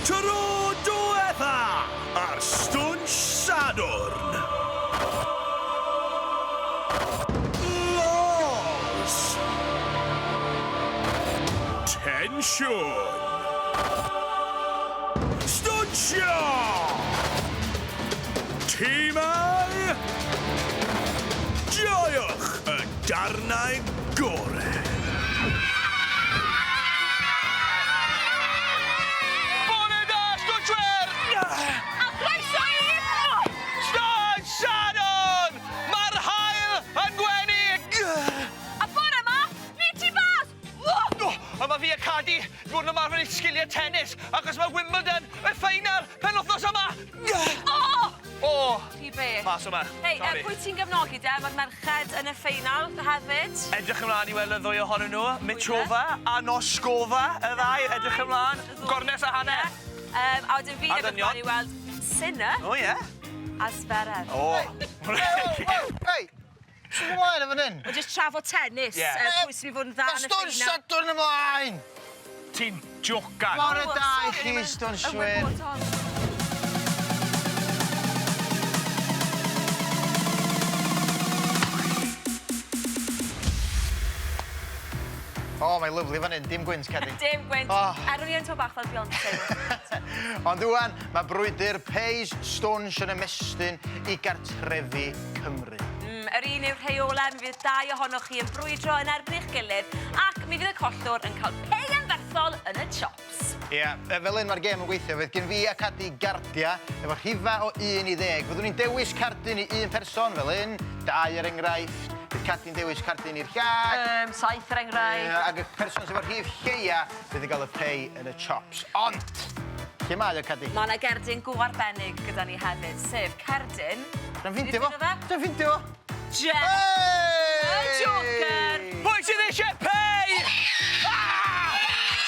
Tro diwetha ar Stwnsh Sadwrn. Lols. Tensiwn. Stwnshio! Timau! Joiwch y darnau gore! Bore da, Stwnshwyr! A croeso i... Stwnsh Sadwrn! Mae'r haul yn gwenu! A bore ma, fi tu fas! O, a mae fi a Cadi 'di bod yn ymarfer ein sgiliau tennis achos mae Wimbledon y ffeinal penwythnos yma! O! O! Ti be? Mas yma. Hei, Sori. pwy ti'n gefnogi de? Mae'r merched yn y ffeinal hefyd. Edrych ymlaen i weld y ddwy ohonyn nhw. Mitrova a Noskova, y ddau. Edrych ymlaen. Gornes a hanner. Um, a wedyn fi'n A edrych dynion. ymlaen i weld Sinner O ie. a Zverev. O. Hei! Sy'n ymlaen efo hyn? We're just trafod tennis. Ie. Pwy sy'n mynd i fod yn dda yn y Stwn ffeinal. Sadwrn ymlaen! Ti'n jocan. Bore O, da i sori, chi, o'n i'm yn Stwnshwyr. ymwybodol. O, mae'n lyfli fan hyn, dim gwynt, Cadi. Dim gwynt. Oh. Er o'n i yn to bach fel Beyoncé. Ond ŵan, mae brwydr Pays Stwnsh yn ymestyn i gartrefi Cymru. Mm, yr un yw'r rheolau, mi fydd dau ohonoch chi yn brwydro yn erbyn eich gilydd ac mi fydd y collwr yn cael pei anferthol yn y chops. Ie, yeah, fel hyn mae'r gêm yn gweithio. Fydd gen fi a Cadi gardia efo rhifa o 1 i 10. Fyddwn ni'n dewis cardyn i un person fel hyn, dau er enghraifft. Bydd Cadi'n dewis cardyn i'r llall. 7 er enghraifft. Ie, ac y person sydd efo'r rhif lleia fydd yn cael y pei yn y chops. Ond, lle mae o, Cadi? Mae yna gerdyn go arbennig gyda ni hefyd, sef cerdyn... Dwi'n ffindio fo. Dwi'n ffindio fo. Jeff! Hey! Y Joker! Pwy sydd eisiau pei? Ah!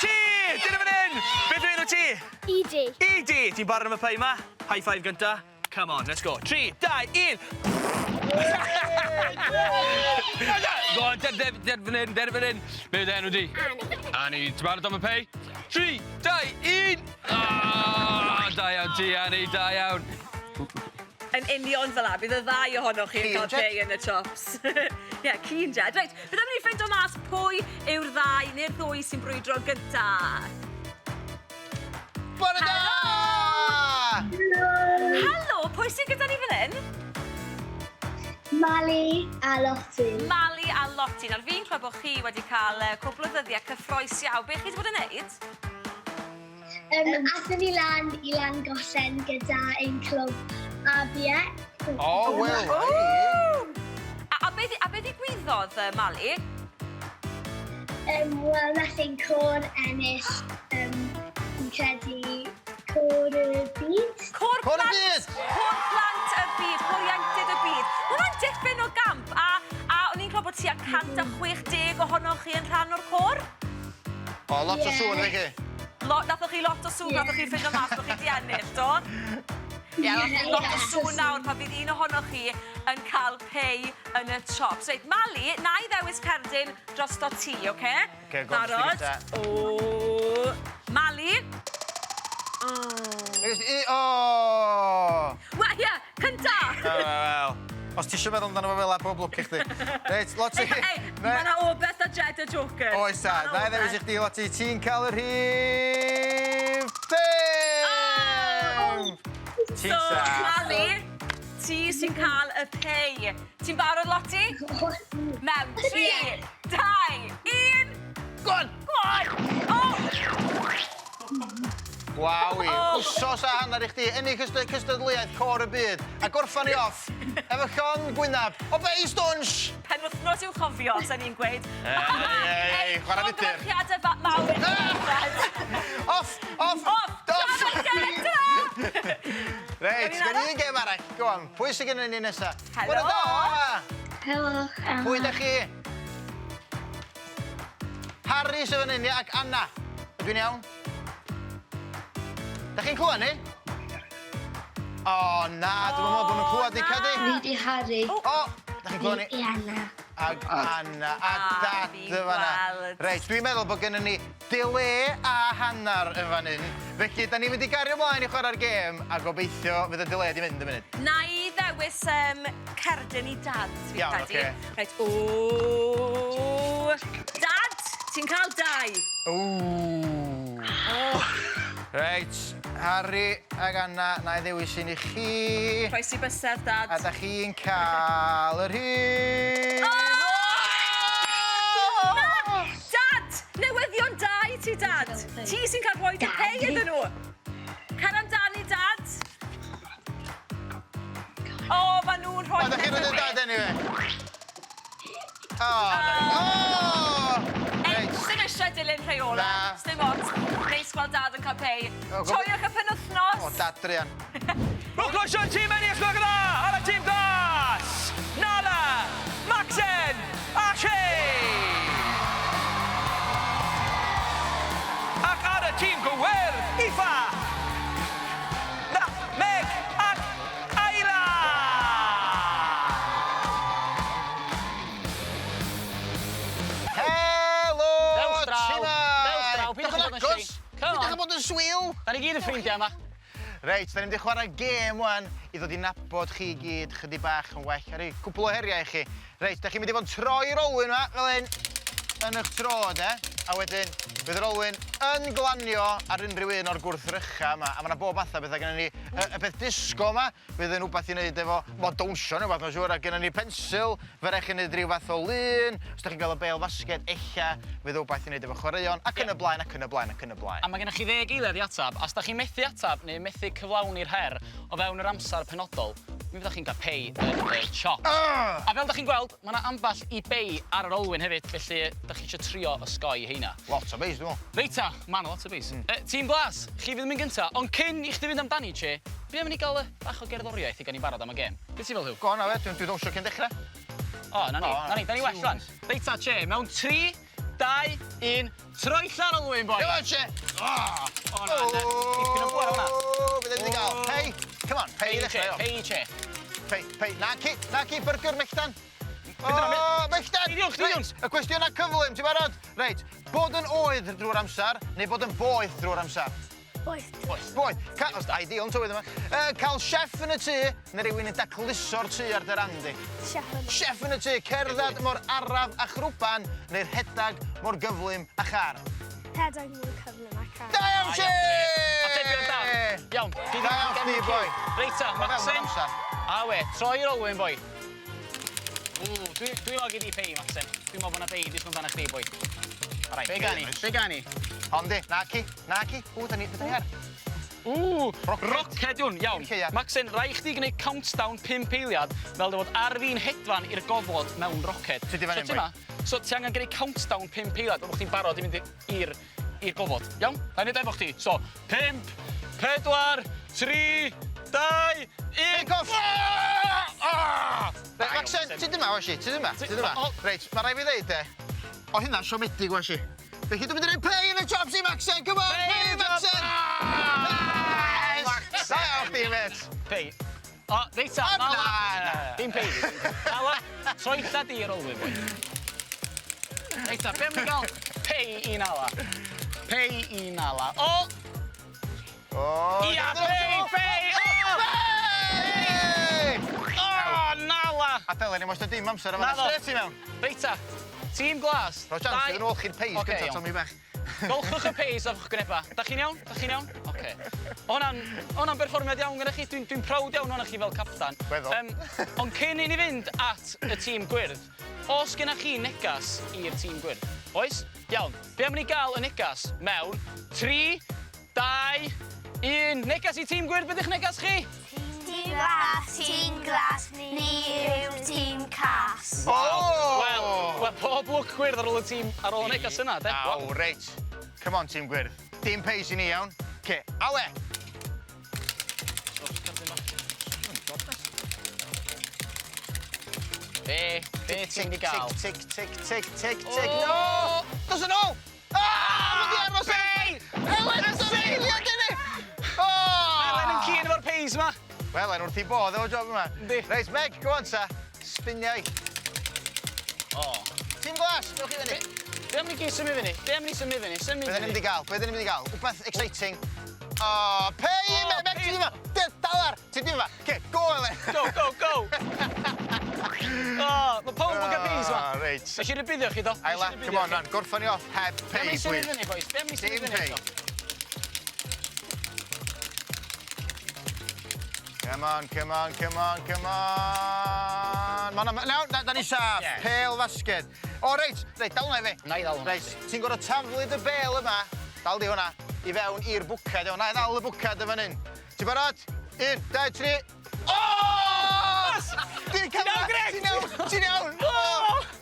Ti! Dyna fan hyn! Beth yw enw ti? Edie. Edie! Ti'n barod am y pei ma? High five gynta. Come on, let's go. 3, 2, 1. Go on, der, der, der fan hyn, der fan hyn. Be yw dy enw di? Annie. Annie, ti'n barod am y pei? 3, 2, 1. Ah, da iawn ti, Annie, da iawn. Yn union fel 'a, bydd y ddau ohonoch chi'n cael Keen, Jed. pei yn y chops. Ie, yeah, keen, Jed. Reit, byddwn ni'n ffeindio mas pwy yw'r ddau neu'r ddwy sy'n brwydro gynta. Bore da! Helo, pwy sy'n gyda ni fan hyn? Mali a Lottie. Mali a Lottie. Nawr fi'n clywed bod chi wedi cael cwpl o ddyddiau cyffroes iawn. Be chi wedi bod yn neud? Athon ni lan i Langollen gyda ein clwb ABX. O, wel, ei. A, a, be, a be ddigwyddodd, Mali? Wel, nath ein côr ennill, fi'n credu, côr y byd. Côr Côr y plant! byd! Côr plant y byd, côr ieuenctid y byd. Mae hwnna'n dipyn o gamp, a, a o'n i'n clywed bod tua 160 ohonoch chi yn rhan o'r côr. O, lot o Ie. sŵn, felly. Lot, nathoch chi lot o sŵn, Ie. nathoch chi ffindo mas bod chi 'di ennill, do? Ie, yeah, Ie, lot o ie. sŵn nawr pan fydd un ohonoch chi yn cael pei yn y chops. Reit, Mali, na i ddewis cerdyn drosto ti, oce? Okay? Ocê, go on, chdi Barod? gynta. O, Mali? O! Wel, ie, cynta! Wel, wel. Os ti eisiau meddwl amdano fo fel 'a, pob lwc i chdi. Reit, Lottie. Ei, ei, mae yna obeth a Jed y Joker. Oes ta, Ma' 'na na i ddewis i obeth. chdi, Lottie. Ti'n cael y rhif 5! Ti'n So, saff. Mali, ti sy'n cael y pei. Ti'n barod, Lottie? Mewn 3, 2, 1... Go on! Go on! Oh! Waw i. Oh. Wsos a hanner i chdi ennill cystadleuaeth côr y byd a gorffan i off efo llond gwynab o Bei Stwnsh! Penwythnos i'w chofio, sa'n ni'n gweud. Ei, ei, ei, chwarae fudur. Llongyfarchiadau mawr i chi, Fred. Off! Off! Off! Off! Ta-ra! Reit, Gawn ni gen i arall? un gêm arall. Go on, pwy sydd gennym ni nesa? Helo. Bore da! Helo. Pwy da chi? Harry sydd fan hyn, ie, ac Anna. Ydw i'n iawn? Da chi'n clywed ni? O, na, dwi'n meddwl bod nhw'n clywed ni, na. Cadi. Fi di Harry. O, da chi'n clywed ni? Fi di Anna. ag Anna a Dad fi yn fan'na. weld. Reit, dwi'n meddwl bod gennym ni delay a hanner yn fan hyn. Felly, da ni'n mynd i gario ymlaen i chwarae'r gêm a gobeithio fydd y delay di mynd yn munud. Na i ddewis um, cerdyn i Dad, fi'n Iawn, credu. ocê. Reit, o... Dad, ti'n cael dau. Ww. Reit, Harry ag Anna, na i ddewis un i chi. Croesi bysedd, Dad. A da chi'n cael yr rhif... Na! Dad! Newyddion da i ti, Dad. Ti sy'n cael rhoi dy pei iddyn nhw. Cer amdani, Dad. O, maen nhw'n rhoi... O, da chi'n rhoi dy dad anyway. O, o! Reit. Sdim eisiau dilyn rheola. Na. Sdim ots. Neis gweld Dad yn cael pei. O, go- Joiwch y penwythnos. O, dad druan. Rhowch groeso i'r tîm ennill gwelwch yn dda ar y tîm glas! Nala, Maxen a Shay! Ac ar y tîm gywir, Ifa, Na, Meg ac Ayla! Helo, Dewch draw. timau! Dewch draw, peidiwch Dewch â bod yn agos. shy. Come Peidiwch on. â bod yn swil. Da ni gyd yn ffrindiau yma. Reit, da ni'n mynd i chwarae gêm wan i ddod i nabod chi gyd chydig bach yn well. A rhoi cwpl o heriau i chi. Reit, da chi'n mynd i fod yn troi'r olwyn yma, fel hyn, yn eich tro, de. A wedyn, bydd yr olwyn yn glanio ar unrhyw un o'r gwrthrychau yma. A mae yna bob math o bethau gennym ni. Y, y peth disgo yma, fydd yn wbath i wneud efo, mo dawnsio neu wbath, mae'n siŵr. A gennym ni pensil, fe rai chi'n wneud rhyw fath o lun. Os da chi'n gael y bêl fasged, ella, fydd wbath i wneud efo chwaraeon, ac yn y blaen, ac yn y blaen, ac yn y blaen. A mae gennych chi ddeg eiliad i atab, a os da chi'n methu atab neu methu cyflawni'r her o fewn yr amser penodol, mi fyddwch chi'n cael pei yn y chop. Ah! A fel da chi'n gweld, mae yna ambell i bei ar yr olwyn hefyd, felly da chi eisiau trio osgoi heina. Lot o beis, dwi'n meddwl. Reit ta, ma' 'na lot o beis. Tîm Glas, chi fydd yn mynd gynta, ond cyn i chdi fynd amdani, Che, be am i ni gael bach o gerddoriaeth i gael ni barod am y gêm? Be ti'n fel, Huw? Go on, awe, dwi'n dwi dawnsio cyn dechrau. O, na ni, O, na ni, da ni well rwan. Reit ta, Che, mewn 3, 2, 1, troella ar olwyn, boi! Come on, Che! O, na, na, dipyn o bŵer hwnna. Bydd e'n gael. Hei, come on, hei i Pei, Che, ddechrau. pei, Che. Pei, pei, naci, naci, byrgyr melltan. O, dyna, melltan! Diolch, diolch. Reit, y cwestiynau cyflym, ti'n barod? Reit, bod yn oed drwy'r amser, neu bod yn boeth drwy'r amser? Boeth. Boeth. Ca os ideal yn tywydd yma. Cael chef yn y tŷ, neu rywun yn dacluso'r tŷ ar dy ran di? Chef yn Chef yn y tŷ, cerdded mor araf a chrwban, neu rhedag mor gyflym a char. Rhedeg mor cyflym a car. Da iawn, Da ti! Atebion da. Iawn. Gei di Da iawn gefn chdi, i boi. Reit ta, Ma' fewn Maxen. yr amser. A we, troi i'r olwyn, boi. Ww, dwi'n dwi meddwl gei di pei, Maxen. Dwi'n meddwl bod 'na bei disgwyl amdano chdi, boi. Alright, be gani? Be gani? Hon di, naci, naci. Ww, da ni, da ni ar. Ww, Roced. roced yw'n, iawn. Lleuad. Maxen, rai chdi gwneud countdown 5 eiliad fel dy fod ar fi'n hedfan i'r gofod mewn roced. Ti 'di fan hyn, So, ti 'ma? So, ti angen gwneud countdown 5 eiliad fel bod chdi'n barod i mynd i'r i'r gofod. Iawn? Na i wneud efo chdi. So, 5, 4, 3, 2, 1... Take off! Ah! Reit, Maxen, ti dyma, washi, ti dyma, ti dyma. O. Reit, mae rai fi ddeud de, o hynna'n siomedig, washi. Felly dwi'n mynd i roi pay yn y chops i Maxen, come on, pay, Maxen! Nice! Da iawn chdi, mêt. Pei. O, reit ta, O, na, na, na. Dim pei. Nala, troella di ar olwyn, boi. Reit ta, be am ni gael pei i Nala? Pei i Nala. O! O, Ia, pei, pei! O! Pei! O, Nala! A dylen ni mos dim amser yma. Naddo. Straight i mewn. Reit ta, tîm glas. Rho chance iddyn nhw olchi'r peis Ocê, gyntaf, iawn. Tommy bach. Golchwch y peis off eich gwyneba. Da chi'n iawn? Da chi'n iawn? Oce. O hwnna'n o hwnna'n berfformiad iawn gyda chi. Dwi'n dwi proud iawn ohonoch chi fel captan. Weddol. Ond cyn i ni fynd at y tîm gwyrdd, os gennych chi negas i'r tîm gwyrdd? Oes? Iawn. Be am i ni gael y negas mewn 3, 2, 1. Negas i tîm gwyrdd, beth yw'ch negas chi? Tîm glas, tîm glas, ni yw'r tîm cas. O! Wel, wel, pob lwc gwyrdd ar ôl y tîm, ar ôl y negas yna, de? Aw, reit. Come on, tîm gwyrdd. Dim peis i ni, iawn. Ce, awe! Be, be ti'n mynd i gael? Tic, tic, tic, tic, tic, O! No! Dos yn ôl! Ah! Mae di aros Pei! Elen yn seiliad i ni! O! Elen yn cyn efo'r peis yma. Wel, Elen wrth i bodd efo job yma. Yndi. Reit, Meg, go on ta. Spiniau. O. Tîm glas, dewch i fyny. Be am ni gyd symud fyny? Be am ni symud fyny? Symud Be dyn ni'n mynd fyny. i gael? Be dyn ni'n mynd i gael? Wbeth exciting. O, pei! O, Me, ti ddim Dalar! Ti ddim yma! Ce, go Elen! Go, go, go! O, mae pawb yn cael peis ma. Ah, reit. Nes i rybuddio chi do. Aila, come on, ran. Gorffan ni off heb Be am pei, ni symud please. fyny, boys? Be am ni symud Dim fyny pei. eto? Come on, come on, come on, come on. Ma' na, naw, na, da ni saff. Ie. Pêl fasged. O, reit, reit, dal hwnna i fi. Na i ddal hwnna. Reit, ti'n gorfod taflu dy bêl yma, dal di hwnna, i fewn i'r bwcad. Iawn, na i ddal y bwcad yn fan hyn. Ti'n barod? 1, 2, 3. O! Ti'n Ti'n iawn, Greg? Ti'n iawn, ti'n iawn. O!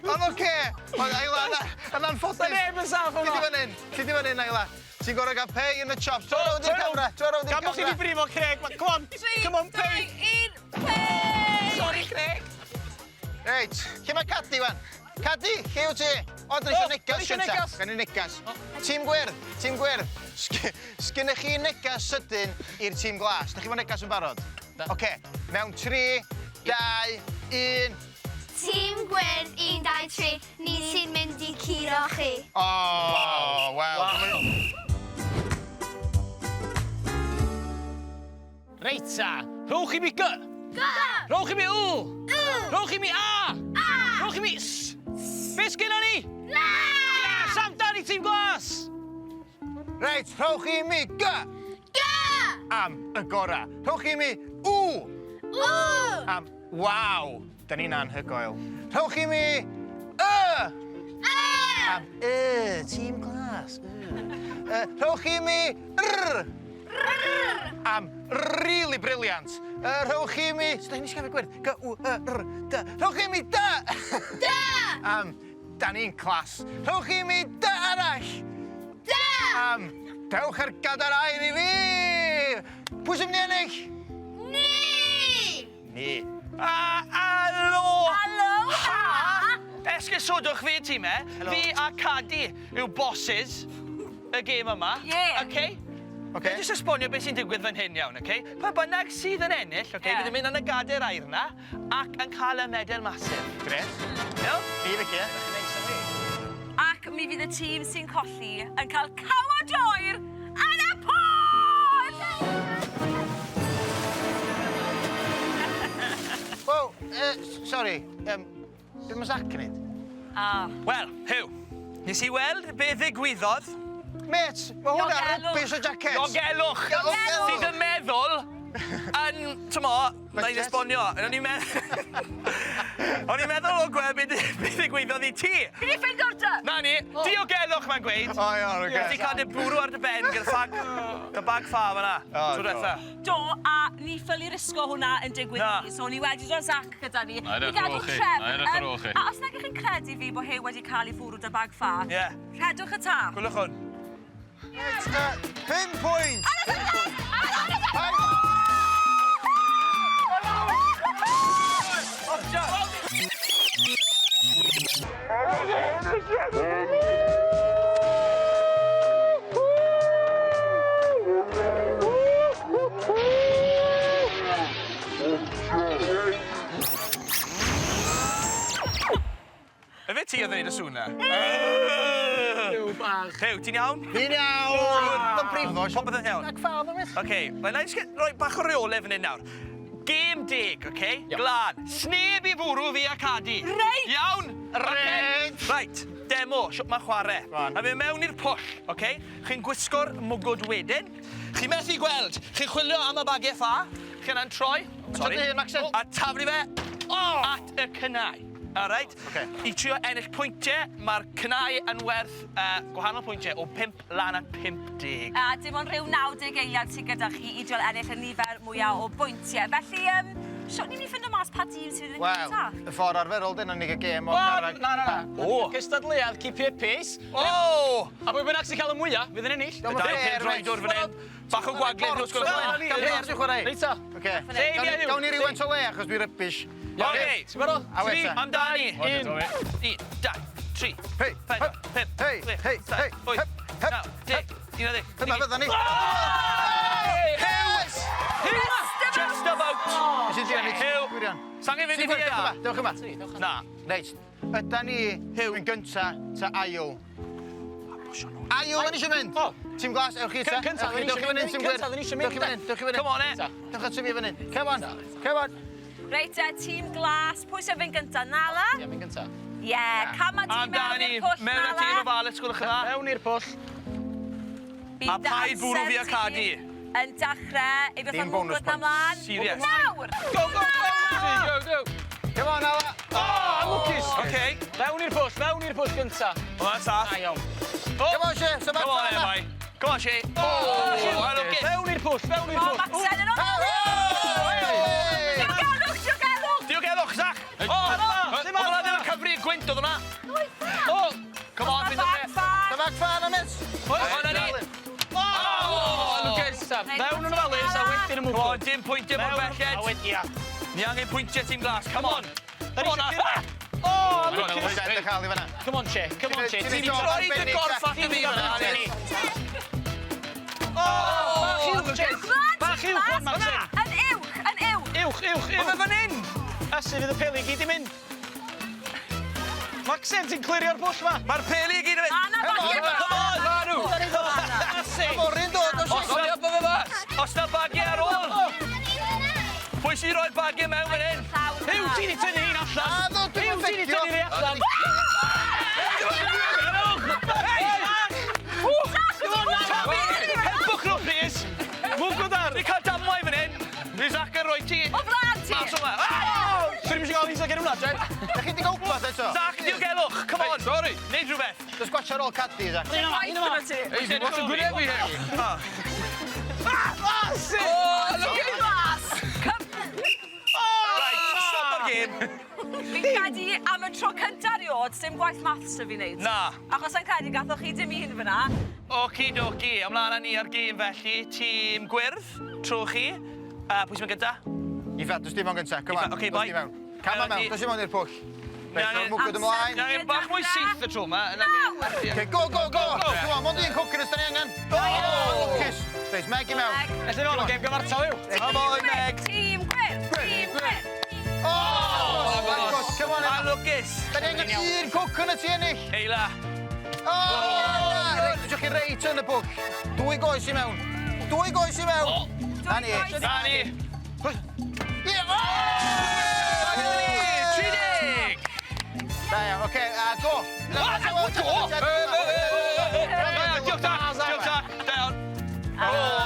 Ond oce. Ond Aila, yn anffodus. Does neb yn saff Ti di yma. fan hyn, ti di fan hyn, Aila. Ti'n gorfod gael pei yn y chops. Tro rownd i'r camera, tro rownd i'r Gan bod chi camera. wedi brifo Craig, come on, come on, pei. 3, 2, 1, pei! Sorry, Craig. Reit, lle mae Cadi wan? Cadi, lle wyt ti? O, dyn ni O, eisiau da ni negas isio gynta. negas. Gan ni negas. Tîm gwyrdd, tîm gwyrdd. Sgynnych chi negas sydyn i'r tîm glas? Da chi fo negas yn barod? Da. Oce, mewn 3, 2, 1. Tîm gwyrdd, 1, 2, 3, ni sy'n mynd i curo chi. O, wel. Wow. Reit ta, rhowch i mi G. G! Rhowch i mi W. W! Rhowch i mi A. A! Rhowch i mi S. Be sgynna ni? La! Yes, amdan i tîm glas. Reit, rhowch i mi G G! am y gora. Rhowch i mi W W! am waw. Da ni'n anhygoel. Rhowch i mi Y Y! am y, tîm glas. Y. Rhowch i mi R am really brilliant. Rhowch i mi... So da ni'n sgafio gwyrdd? G, W, Y, R, D. Rhowch i mi D! D! Am, da ni'n class. Rhowch i mi D arall! D! Am, dewch ar gadair aur i fi! Pwy sy'n mynd i ennill? Ni! Ni. A, alo! Helo! Ha! Esgusodwch fi, tîm e. Helo. Fi a Cadi yw bosses y gêm yma. Ie. Okay? Oce. Okay. Jyst esbonio beth sy'n digwydd fan hyn iawn, okay? Pa bynnag sydd yn ennill, okay, Ie. bydd yn mynd yn y gadair aur yna ac yn cael y medal massive. Gret. Iawn? Fi felly, e? Ac mi fydd y tîm sy'n colli yn cael cawod oer yn y pwll! Wel, sorry, beth mae Zac yn neud? Ah. Wel, Huw, nes i weld be ddigwyddodd. Mêt, mae hwnna Diogelwch. rubbish o jacket. Diogelwch! Diogelwch. Sydd yn meddwl yn, t'mo, na i Budget. esbonio. O'n i'n meddwl... O'n i'n meddwl o gweld beth be ddigwyddodd i ti. Fi di ffeindio'r dy! Na ni, diogelwch mae'n gweud. O, iawn, oce. Ti cael dy bwrw ar dy ben gyda ffag, dy bag ffa fan'na. O, Tro do. diwetha. Do, a ni ffylu risgo hwnna yn digwydd Na. i ni, so ni wedi dod Zac gyda ni. Na i I edrych ar gadw ôl chi, trefn. na i edrych ar ôl chi. A os nag ych chi'n credu fi bod Huw wedi cael ei fwrw dy bag ffa, Ie. rhedwch y tap. Gwylwch hwn. Reit, 5 pwynt. Hai. Efe ti oedd yn neud y sŵn na? Huw bach. Huw, ti'n iawn? Fi'n iawn. Dwi'n brifo. Popeth yn iawn. Bag ffa oedd o, mêt. Oce, wel, na i jyst rhoi bach o reolau fan hyn nawr. Gêm deg, oce? Glan. Sneb i fwrw fi a Cadi. Reit. Iawn? Reit. Reit, demo, siwt mae chwarae. Go on. A fe mewn i'r pwll, oce? Chi'n gwisgo'r mwgwd wedyn. Chi'n methu gweld. Chi'n chwilio am y bagiau ffa. Chi yna'n troi. Sorry. dy hun, Maxen. A taflu fe at y cynnau. All right? Ocê. I trio ennill pwyntiau, mae'r cynnau yn werth gwahanol pwyntiau o 5 lan at 50. A dim ond rhyw 90 eiliad sydd gyda chi i drio ennill y nifer mwyaf o bwyntiau. Felly, siwt ni'n mynd i ffindo mas pa dîm sydd yn Wel, gynta? y ffordd arferol, dyn ni gael gêm o Wel, carreg. na, na, na. O. Cystadleuadd, keep your pace. O! A pwy bynnag sy'n cael y mwyaf, fydd yn ennill. Diolch Y yn dau fair, pêl-droediwr fan hyn. Bach o gwagledd, os gwelwch yn Gawn ni ar chwarae. Reit ta. Oce. Lle i fi Gawn ni rywfaint o le achos dwi rubbish. Oce. Ti'n barod? A Tri, weta. Amdani. Un. 1, 2, 3, Hei, 4, 5, hei, 6, hei, 7, hei, 8, hep, hep, 9, 10, 11, Dyma fydda ni. Yes! Just about. Nes i drio neud Huw. gwirion. Sa'n mynd i fi Dewch yma, dewch yma. Na. Reit, Yda ni yn gynta ta ail? Ail o'n eisiau mynd! O. Tîm glas, ewch chi ta. Cynta, Ewch chi, dewch i fyny, tîm gwyrdd. Cynta, oedden ni eisiau mynd. Dewch i fyny, dewch i fyny. Come on, eh. Dewch at fi fyny. Come on, come on. Reit, te, tîm glas. Pwy sy'n fynd gynta? Nala? Ie, mynd gynta. Ie, cam a di mewn Amdani, i'r pwll, mewn â ti Nala. efo falus, gwelwch yn dda. Mewn i'r pwll. Bydd A paid bwrw fi a amser Cadi. ti Yn dechrau, ei Dim beth bonus o'n gwybod mlaen. Serious. Nawr! Go, go, go! Go, go! Come on, Nala. O, lwcus. Okay. Mewn i'r pwll, mewn i'r pwll gynta. Hwnna'n saff. Da iawn. Come on, Shea. So Come on, eh, boi. Come on, Shea. Oh, lwcus. Mewn i'r pwll, mewn i'r O, pwll. Maxen yn ôl! Diogelwch, diogelwch! Diogelwch, Zach. O, Dim oedd hwnna ddim yn cyfri y gwynt, oedd hwnna. O, Come on, fynd Bag o fan. Dyma fan am it. O, na ni. O, lwcus. Mewn yn ofalus a wedyn y Come on, mwgwd. dim pwyntiau mor A belled. wedyn, ia. Ni angen pwyntiau tîm glas. Come on. Come on, eisiau ah. O, lwcus. Reit, cael i fanna. Come on, Che. Come on, Che. Ti'n Ti'n job troi dy arbennig, gorff Zach. at y fi fan'na, Ti'n Annie. O, bach uwch, Che. Bach uwch, wan, Maxen. Yn uwch, yn uwch. Uwch, uwch, Mae uwch. fan hyn. Asu fydd y peli gyd i mynd. Maxen, ti'n clirio'r pwll ma? Mae'r peli i gyd yn mynd. A na bagiau Come on, Manu. Asu. Fory'n dod o Os Shea. na, os na bagiau ar ôl. Pwy sy'n rhoi'r bagiau mewn fan hyn? Huw, ti di tynnu un allan. A, ddo, dwi'm Huw, yn ti di fecio. tynnu rei allan. Helpwch nhw, please. Mwgwd ar. Ni'n cael damwain fan hyn. Ni Zach yn rhoi ti. O flaen ti! Mas o ma. Ah! Swn i'm eisiau gael Lisa gen hwnna, Jed. Da chi di gael wbath eto? Zach, diogelwch. Come on. Sorry. Neud rhywbeth. Just gwatch ar ôl Cadi, Zach. Easy, what's a good every here? Asu. Oh, look at Glas! Right, stop o'r gêm. Fi'n credu am y tro cynta erioed, dim gwaith maths 'da fi wneud. Na. Achos yn credu gathoch chi dim un fyna. Oki doki, ymlaen â ni ar gêm felly. Tîm gwyrdd, tro chi. Pwy sy'n mynd gynta? Ifa, dos di mewn gynta. Come on. Ifa, ocê, Dos bye. di mewn. Cam mewn, dos i mewn i'r pwll. Reit, Ni ro'r mwgwd ymlaen. Ni angen bach mwy syth y tro yma. Nawr! Okay, go, go, go! Come on, mond un cwcyn os da ni angen. Oh, lwcus. Reit, Meg i mewn. Meg. Elli fel, gêm gyfartal yw. Come on, Meg. Tîm gwyrdd! Tîm gwyrdd! Oh, agos, come on, A Emma. lwcus. Da ni angen un cwcyn y ti ennill. Eila. Oh, na! Reit, dwch chi reit yn y pwll. Dwy goes i mewn. Dwy goes i mewn. Na ni. Dwy goes. Na ni. Ie, oh! 30! Da iawn, oce, a go. Go! Diolch Zach, diolch Zach. Da iawn. O,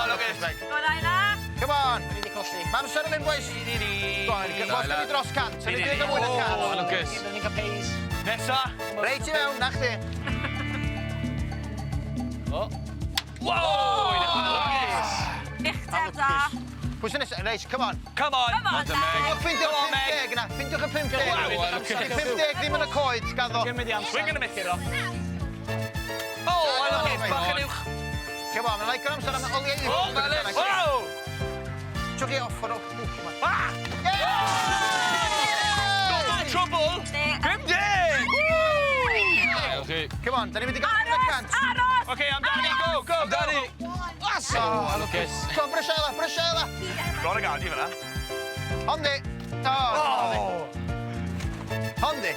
lwcus. Go on, Eila. Come on. Ni wedi colli. Mae amser yn mynd, boys. Go on, os da ni dros 100, da ni wedi gael mwy na 100. Oh, lwcus. Byddwn ni'n cael peis. Nesa. Reit i mewn, na chdi. O. Wow! Lwcus. Uchder da. Pwy sy'n nesaf? Reit, come on. Come on. Come on, Not a Meg. Meg. Ffeindiwch Come on, Meg. 50 na. Ffeindiwch y 50. Wow, Di 50 ddim yn y coed, gaddo. Gymryd i amser. We're gonna miss it. Oh, lwcus. Bach yn uwch. Come on, mae'n like amser am oliau. Oh, Wow! Trwch chi off o'r hook yma. Ah! Got in trouble. Ne- 50! Okay. Come on, da ni'n mynd i gael Aros! 100. Aros! Okay, amdani, go, go, go. Danny. Oh, lwcus. Come on, brysia Ela, brysia Ela. Bron y gadi fyna. Hondi. Oh. Hondi.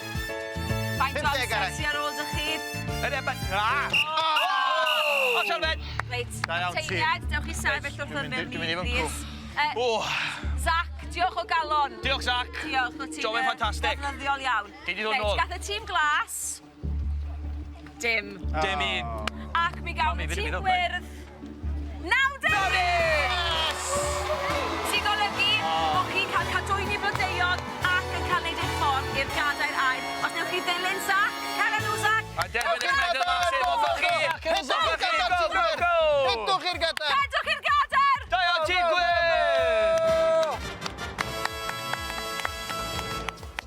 Faint o 50 amser arall. sy ar ôl dych chi? Ydy, but... Ah! Oh! Siarad. Reit, Da iawn, ti. teiniad, dewch i sefyll wrth Dwi'n mynd ymyl i- dwi'n mynd ni, i fy'n plîs. Oh, Zach, diolch o galon. diolch, Zach. Diolch, o ti'n Job yn ffantastig. Defnyddiol iawn. Gei di ddod Reit, nôl. gath y tîm glas. Dim. Dim un. Ac mi gawn Mami, y fi 'di tîm mynd gwyrdd. 90! Sy'n golygu bod chi'n cael cadwyni blodeuog ac yn cael neud eich ffordd i'r gadair aur. Os newch chi ddilyn Zach, cer â nhw, Zach. A derbyn eich medal massive off chi. Rhedwch Off i'r chi, gadair, go, tîm go, gwyrdd. go. Rhedwch i'r gadair. Rhedwch i'r gadair! Da iawn, tîm gwyrdd.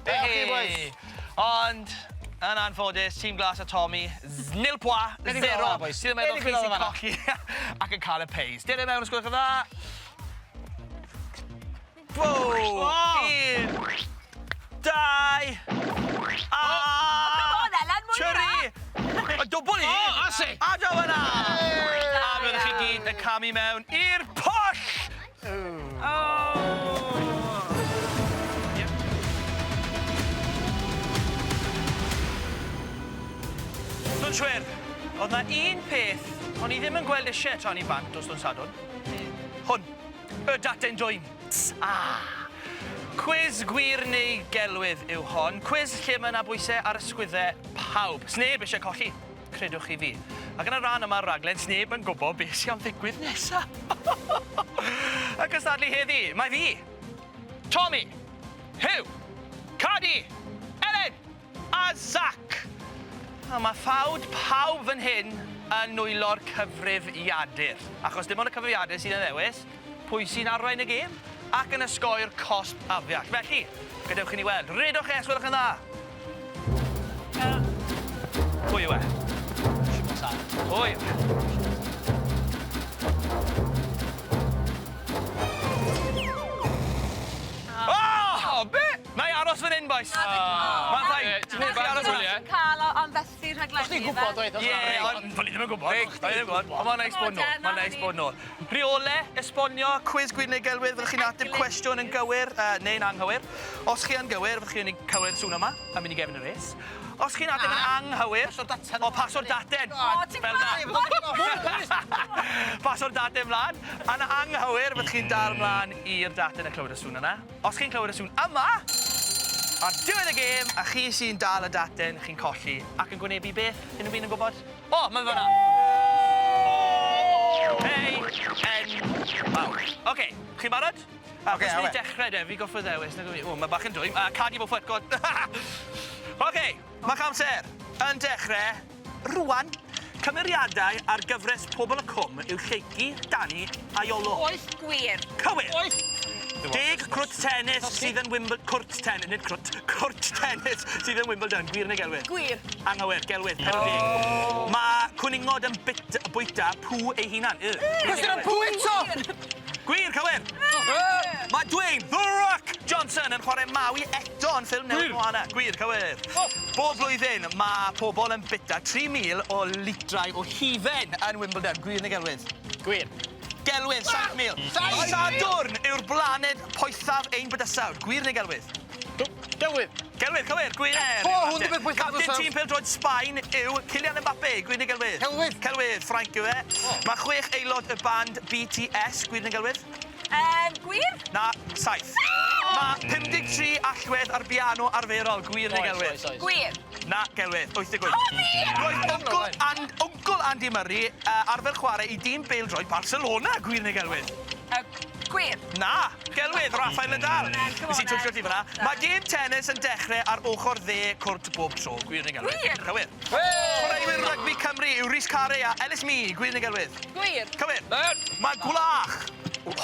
Da iawn chi, boys. Ond, yn anffodus, tîm glas a Tommy, nil points, Be' 'di zero. gweld fan'na, boys? Sydd yn Be' meddwl 'di chi gweld sy'n fan'na? colli ac yn cael y peis. Dere mewn, os gwelwch yn dda. Wow! Un, dau, a... Come on, Elen, mwy na. Tri! Y dwbl i! O, ase! A draw yna! A byddwch chi gyd yn camu mewn i'r pwll! Oh! Yep. Dwnsiwyr, oedd na un peth o'n i ddim yn gweld eisiau tra o'n i bant os Dwn Sadwrn. Hwn, y daten dwym. Ah! Cwis gwir neu gelwydd yw hon. Cwis lle mae yna bwysau ar ysgwyddau pawb. Sneb eisiau colli, credwch chi fi. Ac yn y rhan yma o'r raglen, sneb yn gwybod beth sy'n am ddigwydd nesa. Y cystadlu heddi, mae fi, Tommy, Huw, Cadi, Elen a Zac. A mae ffawd pawb fan hyn yn nwylo'r cyfrifiadur. Achos dim ond y cyfrifiadur sydd yn ddewis pwy sy'n arwain y gêm ac yn osgoi'r cosb afiach. Felly, gadewch i ni weld. Rhedwch e, os gwelwch yn dda. Pwy yw e? Pwy yw e? Oh! Be? Na i aros fan hyn, boys. Mae'n fine. Ti'n gwybod bach o wyliau? Cael o am fethu rhaglenni. Os ti'n gwybod oedd. Ie, ond o'n i ddim yn gwybod. O'n i ddim yn gwybod. Ond mae'n neis bod nôl. Mae'n neis bod nôl. Rheole, esbonio, cwis gwir neu gelwydd, fyddwch chi'n ateb cwestiwn yn gywir neu'n anghywir. Os chi yn gywir, fyddwch chi'n cywir sŵn yma a mynd i gefn y res. Os chi'n ateb yn anghywir... Paso'r daten. O, paso'r daten. O, ti'n Fel 'na. Paso'r daten mlaen. Yn anghywir, fyddwch chi'n dal mlaen i'r daten a clywed y sŵn yna. Os chi'n clywed y sŵn yma, ar diwedd y gêm, a chi sy'n dal y daten, chi'n colli ac yn gwynebu beth? Unrhyw un yn gwybod? O, mae'n fan'na! O, P, N, mawr. Oce, chi'n barod? A Oce, os ni'n awe. dechrau de, fi goffod ddewis, nag fi. O, mae bach yn dwym. A Cardi Beaufort, go on. Oce, mae'ch amser yn dechrau rwan. Cymeriadau ar gyfres Pobol y Cwm yw Lleucu, Dani a Iolo. Oes gwir. Cywir! Oes! Deg cwrt tennis sydd yn Wimble-... Cwrt tennis, nid crwt. Cwrt tennis sydd yn Wimbledon. Gwir neu gelwydd? Gwir. Anghywir, gelwydd, 40. Mae cwningod yn bit, bwyta pŵ ei hunan. Ugh. Cwestiwn am pŵ eto! Gwir, cywir! Mae Dwayne The Rock Johnson yn chwarae Maui eto yn ffilm newydd Moana. Gwir, cywir. Bob blwyddyn mae pobl yn bita 3,000 o litrau o hufen yn Wimbledon. Gwir neu gelwydd? Gwir. Gelwydd, 7,000. Sadwrn yw'r blaned poethaf ein bydysawd. Gwir neu gelwydd? Gelwydd. Gelwydd, cywir, gwir. O, hwn 'di beth poethaf Capten bydysawd. tîm pêl-droed Sbaen yw Kylian Mbappe. Gwir neu gelwydd? Celwydd. Celwydd, Ffrainc yw e. Mae chwech aelod y band BTS. Gwir neu gelwydd? Gwir? Na, saith. Mae 53 allwedd ar biano arferol. Gwir neu gelwydd? Oes, oes, oes. Gwir. Na, gelwydd. 88. Roedd Uncle, and, Uncle Andy Murray arfer chwarae i dîm bêl-droed Barcelona. Gwir neu gelwydd? Gwir. Na, gelwydd, Rafael Nadal. Come on Nes i twyllo then. ti fan'na. Mae gêm tennis yn dechrau ar ochr dde cwrt bob tro. Gwir neu gelwydd? Gwir. Cywir. Chwaraewyr rygbi Cymru yw Rhys Carre a Ellis Mee. Gwir neu gelwydd? Gwir. Cywir. Mae gwlach,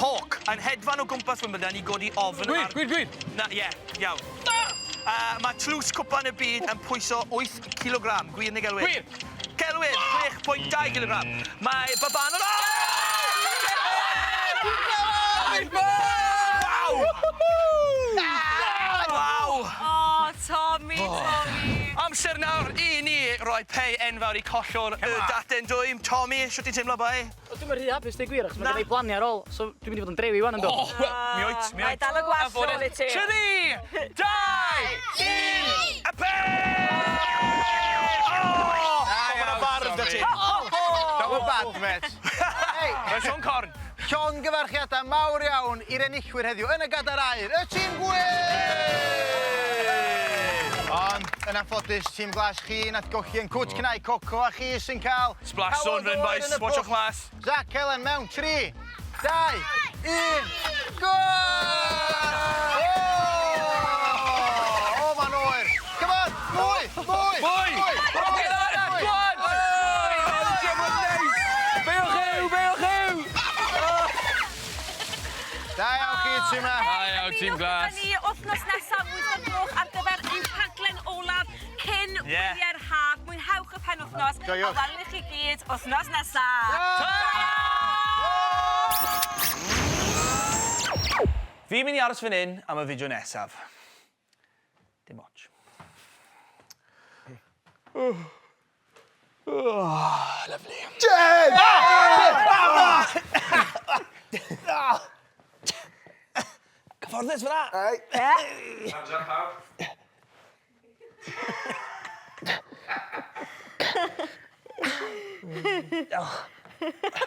hawk, yn hedfan o gwmpas Wimbledon i godi ofn Gwir, ar... gwir, gwir. Na, ie, iawn. Mae tlws cwpan y byd yn pwyso 8 kilogram. Gwir neu gelwydd? Gwir. Celwydd, 6.2 kilogram. Mae babanod... Waw! Waw! O, Tommy, Tommy. Amser nawr i ni roi pei enfawr i collwr y daten dwym. Tommy, shwt ti'n teimlo, boi? O, Dwi'm yn rhy hapus, deud gwir, achos mae gen i blaniau ar ôl, so dwi'n mynd i fod yn drewi wan yndw. Mi wyt, mi Mae wyt. dal y gwallt nôl i ti. 3, 2, 1, y pei! O! Mae 'na barf 'da ti. That were bad, mate. Hey, Mae Siôn Corn. llongyfarchiadau mawr iawn i'r enillwyr heddiw yn y gadair aur, y tîm gwyn! Ond, yn anffodus, tîm glas chi nath golli yn cwt cnau coco a chi sy'n cael... Splash zone cawod fan oer boys, yn y watchwch pwll. mas. Zac Elen mewn 3, 2, 1, go! O, mae'n oer! Come on, mwy, mwy! Mwy! Mwy! Go on! Beowch yw, beowch yw! Da iawn chi, tîm yma. Da iawn, tîm glas. Ymunwch gyda ni wythnos nesaf, 8 o'r gloch ar gyfer ein rhaglen olaf cyn Ie. wyliau'r haf. Mwynhewch y penwythnos. Joiwch. A welwn i chi gyd wythnos nesaf. Fi'n mynd i aros fan hyn am y fideo nesaf. Dim ots. Oh. Oh, lovely. Jen! Cyfforddus fyna! Hands up, pawb. Oh.